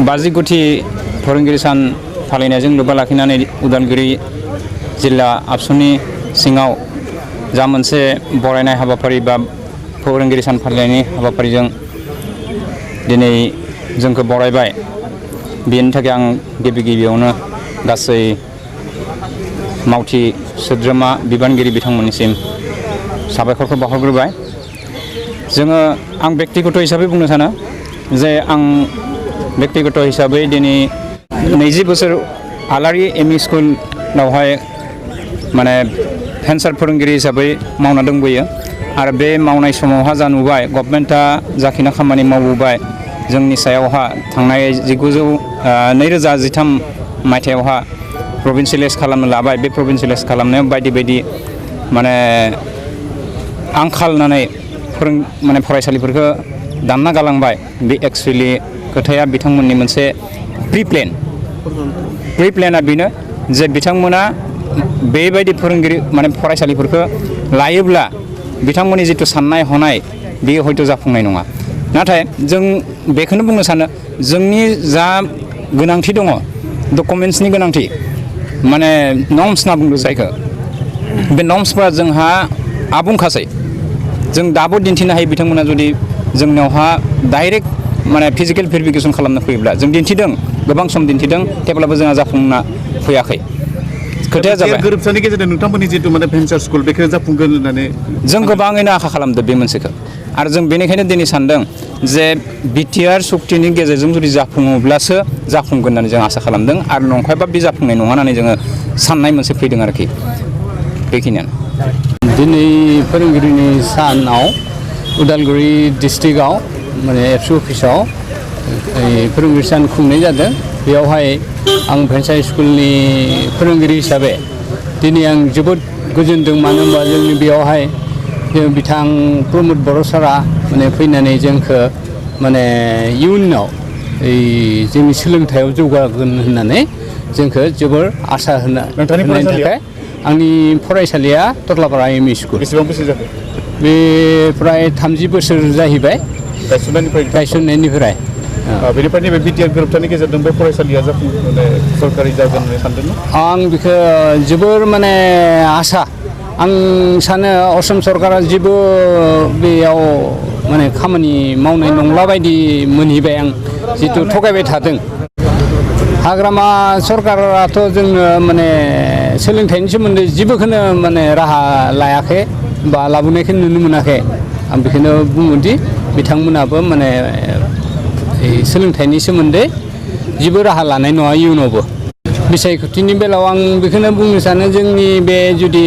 बाजिगुथि फोरोंगिरि सान फालिनायजों लोब्बा लाखिनानै उदालगुरि जिल्ला आबसुनि सिङाव जा मोनसे बरायनाय हाबाफारि बा फोरोंगिरि सान फालिनायनि हाबाफारिजों दिनै जोंखौ बरायबाय। बेनि थाखाय आं गिबियावनो गासै मावथि सोद्रोमा बिबानगिरि बिथांमोननिसिम साबायखरखौ बावहरग्रोबाय। आं व्यक्तिगत हिसाबै बुंनो सानो जे आं व्यक्तिगत हिसाबै दिनै 20 बोसोर आलारि एमइ स्कुलावहाय माने फेन्सार फोरोंगिरि हिसाबै मावना दंबोयो आरो बे मावनाय समावहा जा नुबाय गभर्नमेन्टआ जाखिना खामानि मावबोबाय जोंनि सायावहा थांनाय 2013 मायथाइयावहा प्रभिन्सियेलाइज खालामनो लाबाय। बे प्रभिन्सियेलाइज खालामनायाव बायदि माने आंखाल होननानै माने फरायसालिफोरखौ दानना गालांबाय। बे एक्सुवेलि खोथाया बिथांमोननि मोनसे प्रि प्लेनआ बेनो जे बिथांमोना बेबायदि फोरोंगिरि माने फरायसालिफोरखौ लायोब्ला बिथांमोननि जिथु साननाय हनाय बेयो हयथ' जाफुंनाय नङा। नाथाय जों बेखौनो बुंनो सानो जोंनि जा गोनांथि दङ डकुमेन्ट्सनि गोनांथि माने नर्म्स होनना बुंदों जायखौ, बे नर्म्सफोरा जोंहा आबुंखासै। जों दाबो दिन्थिनो हायो बिथांमोना जुदि जोंनावहा डाइरेक्ट माने फिजिकेल भेरिफिकेसन खालामनो फैयोब्ला जों दिन्थिदों, गोबां सम दिन्थिदों, थेवब्लाबो जोंहा जाफुंना फैयाखै। खोथाया जाबाय गोरोबथानि गेजेरजों नोंथांमोननि जिथु माने भेन्सार स्कुल बेखौ जाफुंगोन होननानै जों गोबाङैनो आखा खालामदों बे मोनसेखौ। आरो जों बेनिखायनो दिनै सानदों जे बिटिआर सुक्तिनि गेजेरजों जुदि जाफुङोब्लासो जाफुंगोन होननानै जों आसा खालामदों आरो नंखायबा बे जाफुंनाय नङा होननानै जोङो साननाय मोनसे फैदों आरोखि। बेखिनियानो। दिनै फोरोंगिरिनि सानाव उदालगुरि डिस्ट्रिक्टआव माने एबसु अफिसाव फोरोंगिरि सान खुंनाय जादों। बेयावहाय आं भेन्सार स्कुलनि फोरोंगिरि हिसाबै दिनै आं जोबोद गोजोनदों। मानो होनबा जोंनि बेयावहाय बिथां प्रमद बर' सारा माने फैनानै जोंखौ माने इयुनाव जोंनि सोलोंथायाव जौगागोन होननानै जोंखौ जोबोर आसा होनायनि थाखाय आंनि फरायसालिया ततलापारा एमइ स्कुल। बेसेबां बोसोर जाखो? बे प्राय 30 बोसोर जाहैबाय गायसननायनिफ्राय। बेनिफ्राय नैबे बिटिआर गोरोबथानि गेजेरजों बे फरायसालिया सरकारि जागोन होननानै सानदोंमोन। आं बेखौ जोबोर माने आसा। आं सानो असम सरकारा जेबो बेयाव माने खामानि मावनाय नंला बायदि मोनहैबाय आं, जिथु थगायबाय थादों। हाग्रामा सरकाराथ' जोंनो माने सोलोंथाइनि सोमोन्दै जेबोखौनो माने राहा लायाखै बा लाबोनायखौ नुनो मोनाखै। आं बेखौनो बुङोदि बिथांमोनाबो माने सोलोंथाइनि सोमोन्दै जेबो राहा लानाय नङा इयुनावबो। बिसायख'थिनि बेलायाव आं बेखौनो बुंनो सानो जोंनि बे जुदि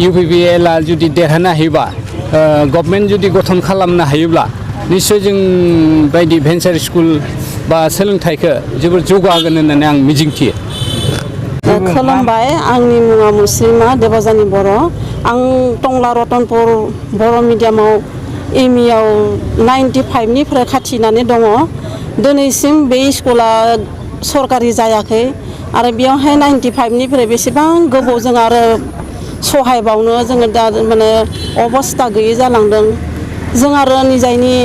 UPPLआ जुदि देरहानो हायोबा गभर्नमेन्ट जुदि गठन खालामनो हायोब्ला निस्सय जों बायदि भेन्सार स्कुल बा सोलोंथाइखौ जोबोर जौगाहोगोन होननानै आं मिजिंथियो। खुलुमबाय, आंनि मुङा मुस्रिमा देबजानी बर'। आं टंला रतनपुर बर' मिडियामाव एमइआव 95निफ्राय खाथिनानै दङ। दिनैसिम बे स्कुला सरकारि जायाखै आरो बेयावहाय 95निफ्राय बेसेबां गोबावजों आरो सहायबावनो जोङो दा माने अबस्था गैयै जालांदों। जों आरो निजायनि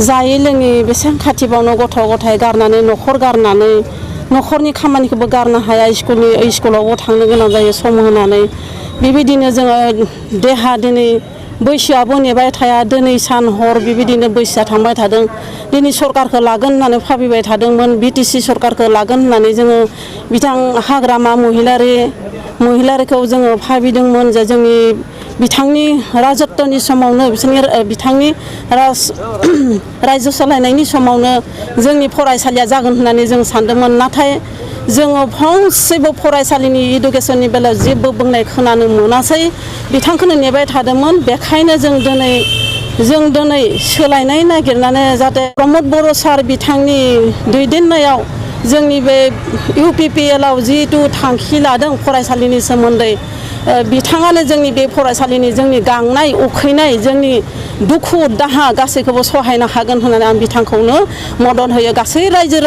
जायै लोङै बेसेबां खाथिबावनो गथ' गथाय गारनानै न'खर गारनानै न'खरनि खामानिखौबो गारनो हाया, स्कुलावबो थांनो गोनां जायो सम होनानै। बेबायदिनो जोङो दिनै बैसोआबो नेबाय थाया, दिनै सान हर बेबायदिनो बैसोआ थांबाय थादों। दिनै सरकारखौ लागोन होननानै भाबिबाय थादोंमोन, बिटिसि सरकारखौ लागोन होननानै जोङो बिथां हाग्रामा महिलारिखौ जोङो भाबिदोंमोन जे जोंनि बिथांनि राजत्वनि समावनो बिथांनि रायजो सालायनायनि समावनो जोंनि फरायसालिया जागोन होननानै जों सानदोंमोन। नाथाय जोङो फंसेबो फरायसालिनि इडुकेसननि बेलायाव जेबो बुंनाय खोनानो मोनासै, बिथांखौनो नेबाय थादोंमोन। बेखायनो जों दिनै सोलायनाय नागिरनानै जाहाथे प्रमद बर' सार बिथांनि दैदेननायाव जोंनि बे UPPLआव जिहेतु थांखि लादों फरायसालिनि सोमोन्दै, बिथाङानो जोंनि बे फरायसालिनि जोंनि गांनाय उखैनाय जोंनि दुखु दाहा गासैखौबो सहायनो हागोन होननानै आं बिथांखौनो मदद होयो। गासै रायजो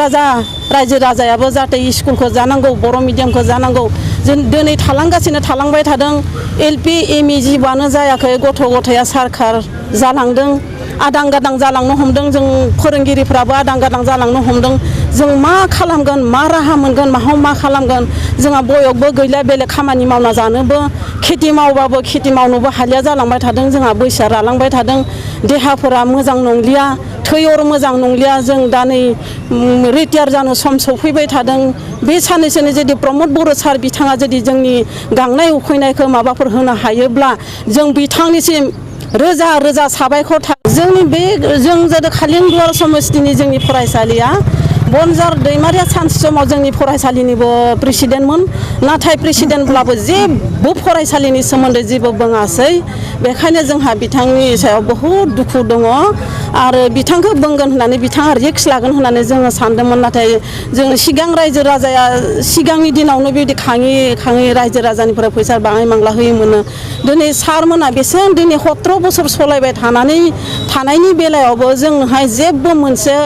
राजायाबो जाहाथे स्कुलखौ जानांगौ, बर' मिडियामखौ जानांगौ। जों दिनै थालांबाय थादों। LP ME जिबानो जायाखै, गथ' गथाया सारखार जालांदों आदां गादां जालांनो हमदों जों फोरोंगिरिफ्राबो आदां गादां जालांनो हमदों जों मा खालामगोन मा राहा मोनगोन माहाव मा खालामगोन जोंहा बयगबो गैला बेलेग खामानि मावना जानोबो खेथि मावबाबो खेथि मावनोबो हालिया जालांबाय थादों जोंहा बैसोआ रालांबाय थादों देहाफोरा मोजां नंलिया थैअर मोजां नंलिया जों दा नै रिटायार जानो सम सफैबाय थादों बे साननैसोनि जुदि प्रमद बर' सार बिथाङा जुदि जोंनि गांनाय उखैनायखौ माबाफोर होनो हायोब्ला जों बिथांनिसिम रोजा रोजा साबायखर जोंनि बे जों जादों खालिंदुवार समस्तिनि जोंनि फरायसालिया बनजार दैमारिया सानसे समाव जोंनि फरायसालिनिबो प्रेसिडेन्टमोन नाथाय प्रेसिडेन्टब्लाबो जेबो फरायसालिनि सोमोन्दै जेबो बुङासै बेखायनो जोंहा बिथांनि सायाव बहुद दुखु दङ आरो बिथांखौ बुंगोन होननानै बिथाङा रिक्स लागोन होननानै जोङो सानदोंमोन नाथाय जों सिगां रायजो राजाया सिगांनि दिनावनो बिदि खाङि खाङि रायजो राजानिफ्राय फैसा बाङाय मांला होयोमोन दिनै सारमोना बेसेबां दिनै 17 बोसोर सलायबाय थानायनि बेलायावबो जोंहाय जेबो मोनसे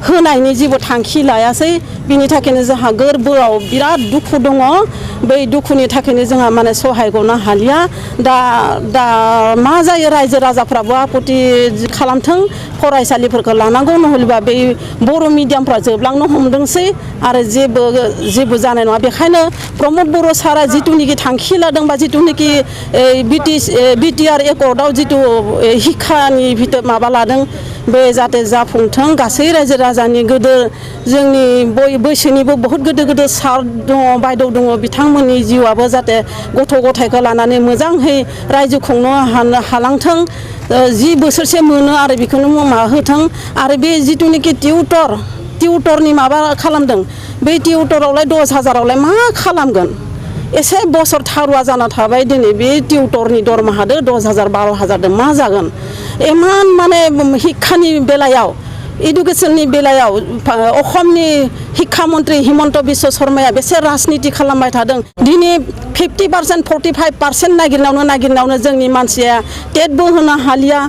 होनायनि जेबो थांखि लायासै बिनि थाखायनो जोंहा गोरबोआव बिराद दुखु दङ बै दुखुनि थाखायनो जोंहा माने सहाय गनो हालिया दा मा जायो रायजो राजाफ्राबो आपत्ति खालामथों फरायसालिफोरखौ लानांगौ नहलेबा बै बर' मिडियामफ्रा जोबलांनो हमदोंसै आरो जेबो जानाय नङा बेखायनो प्रमद बर' सारा जिथुनिखि थांखि लादों बा जिथुनिखि बिटिआर एकर्डआव जिथु शिक्षानि भितर माबा लादों बे जाहाथे जाफुंथों गासै रायजो राजानि गोदो जोंनि बैसोनिबो बहुत गोदो सार दङ बायद' दङ बिथांमोननि जिउआबो जाहाथे गथ' गथायखौ लानानै मोजाङै रायजो खुंनो हालांथों 10 बोसोरसे मोनो आरो बेखौनो माबा होथों आरो बे जिथुनिखि टिउटरनि माबा खालामदों बे टिउटरावलाय 10,000आवलाय मा खालामगोन एसे बोसोर थारुवा जाना थाबाय दिनै बे टिउटरनि दरमाहादो 10,000 12,000 मा जागोन इमान माने शिक्षानि बेलायाव इडुकेसननि बेलायाव अखमनि शिक्षा मन्त्रि हिमन्त बिश्व शर्माया बेसे राजनिति खालामबाय थादों दिनै 50% 45% नागिरनायावनो जोंनि मानसिया टेटबो होनो हालिया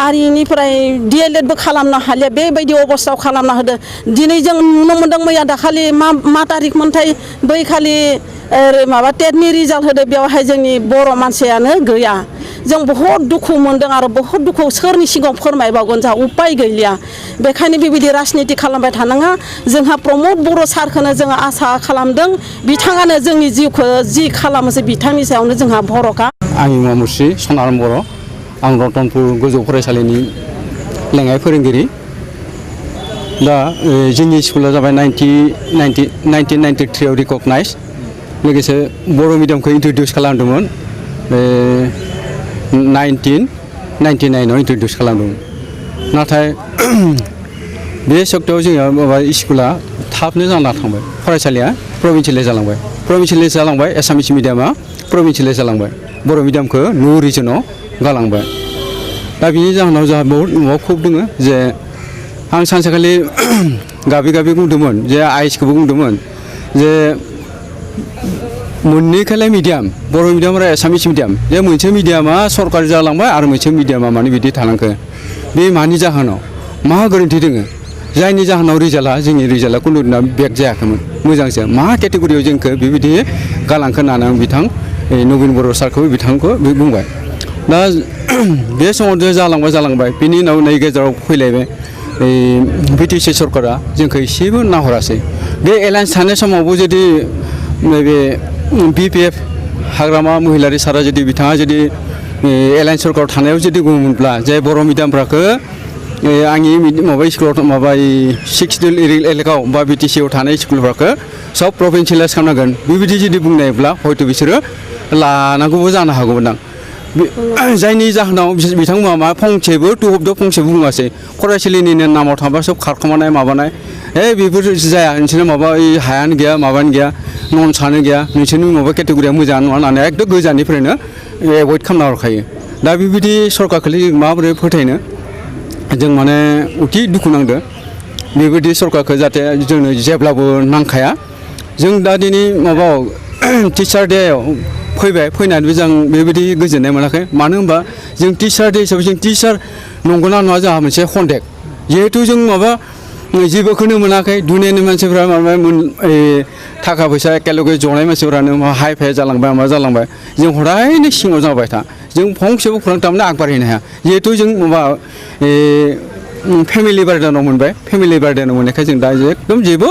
आरो इनिफ्राय DLEDबो खालामनो हालिया बेबायदि अबस्थायाव खालामना होदो दिनै जों नुनो मोनदों मैया दाखालि मा तारिख मोनथाय बै खालि माबा टेटनि रिजाल्ट होदो बेवहाय जोंनि बर' मानसियानो गैया जों बहुत दुखु मोनदों आरो बहुत दुखु सोरनि सिगाङाव फोरमायबावगोन जोंहा उपाय गैलिया बेखायनो बेबायदि राजनिति खालामबाय थानाङा जोंहा प्रमद बर' सारखौनो जोङो आसा खालामदों बिथाङानो जोंनि जिउखौ जि खालामोसै बिथांनि सायावनो जोंहा भरखा आंनि मुङा मुस्रि सनाराम बर' आं रतनपुर गोजौ फरायसालिनि लेङाइ फोरोंगिरि दा जोंनि स्कुला जाबाय 1993 आव रिकगनाइज लोगोसे बर' मिडियामखौ इन्ट्रडिउस खालामदोंमोन 1999 आव इन्ट्रडिउस खालामदोंमोन नाथाय बे सप्तायाव जोंहा माबा स्कुला थाबनो जाना थांबाय फरायसालिया प्रभिन्सियेलाइज जालांबाय एसामिस मिडियामा प्रभिन्सियेलाइज जालांबाय बर' मिडियामखौ नो रिजनाव गालांबाय दा बिनि जाहोनाव जोंहा बहुत न'आव खुब दङ जे आं सानसेखालि गाबै बुंदोंमोन जे आइसखौबो बुंदोंमोन जे मोननैखालाय मिडियाम बर' मिडियाम आरो एसामिस मिडियाम जे मोनसे मिडियामा सरकारि जालांबाय आरो मोनसे मिडियामा माने बिदि थालांखो बे मानि जाहोनाव मा गोरोन्थि दङ जायनि जाहोनाव जोंनि रिजाल्टआ खुनु दिना बेक जायाखैमोन मोजांसो मा केटेगरियाव जोंखौ बेबायदि गालांखो होननानै आं बिथां नबिन बर' सारखौ बिथांखौ बुंबाय दा बे समाव जालांबाय बिनि उनाव नै गेजेराव फैलायबाय BTC सरकारा जोंखौ एसेबो नाहरासै बे एलायन्स थानाय समावबो जुदि नैबे BPF हाग्रामा महिलारि सारा जुदि बिथाङा जुदि एलायन्स सरकाराव थानायाव जुदि बुङोमोनब्ला जे बर' मिडियामफोरखौ आंनि माबा स्कुलाव माबा 6 एलेकायाव बा BTC आव थानाय स्कुलफोरखौ सब प्रभिन्सियेलाइज खालामनांगोन बेबायदि जुदि बुंनायब्ला हयथ' बिसोरो लानांगौबो जानो हागौमोन आं जायनि जाहोनाव बिथांमोना मा फंसेबो फंसेबो बुङासै फरायसालिनि नामाव थांबा सब खारखोमानाय माबानाय बेफोर जाया नोंसोरना माबा हायानो गैया माबानो गैया नन्सानो गैया नोंसोरनि माबा केटेगरिया मोजां नङा होननानै एकदम गोजाननिफ्रायनो एभयड खालामना हरखायो दा बेबायदि सरकारखौलाय जों माबोरै फोथायनो जों माने अति दुखु नांदों बेबायदि सरकारखौ जाहाथे जोंनो जेब्लाबो नांखाया जों दा दिनै माबा टिचार डेआव फैनानैबो जों बेबायदि गोजोननाय मोनाखै मानो होनबा जों टिचार डे हिसाबै जों टिचार नंगौना नङा जोंहा मोनसे कन्टेक्ट जिहेथु जों माबा जेबोखौनो मोनाखै दुनियानि मानसिफ्रा माबा थाखा फैसा एखेलगे जनाय मानसिफ्रानो हाइ फाइ जालांबाय मा जालांबाय जों हदायनो सिङाव जाबाय था जों फंसेबो खौरां थारमाने आगबारिनो हाया जिहेथु जों माबा फेमिलि बार्डेनाव मोनबाय फेमिलि बार्डेनाव मोननायखाय जों दा एकदम जेबो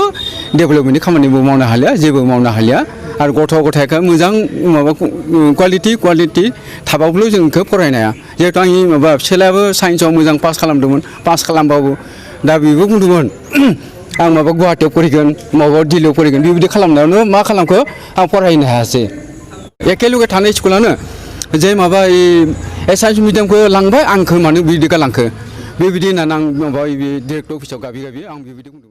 डेभेलपमेन्टनि खामानिबो मावनो हालिया जेबो मावनो हालिया आरो गथ' गथायखौ मोजां माबा क्वालिटि थाबाबो जों बेखौ फरायनो हाया जिहेतु आंनि माबा फिसालायाबो साइन्सआव मोजां पास खालामदोंमोन पास खालामबाबो दा बेबो बुंदोंमोन आं माबा गुवाहाटियाव फरायगोन माबा दिल्लीयाव फरायगोन बेबायदि खालामनायावनो मा खालामखो आं फरायनो हायासै एखेलगे थानाय स्कुलानो जे माबा एसामिस मिडियामखौ लांबाय आंखौ मानो बिदि गालांखो बेबायदि होननानै आं माबा डिरेक्टर अफिसाव गाबि आं बेबायदि बुंदों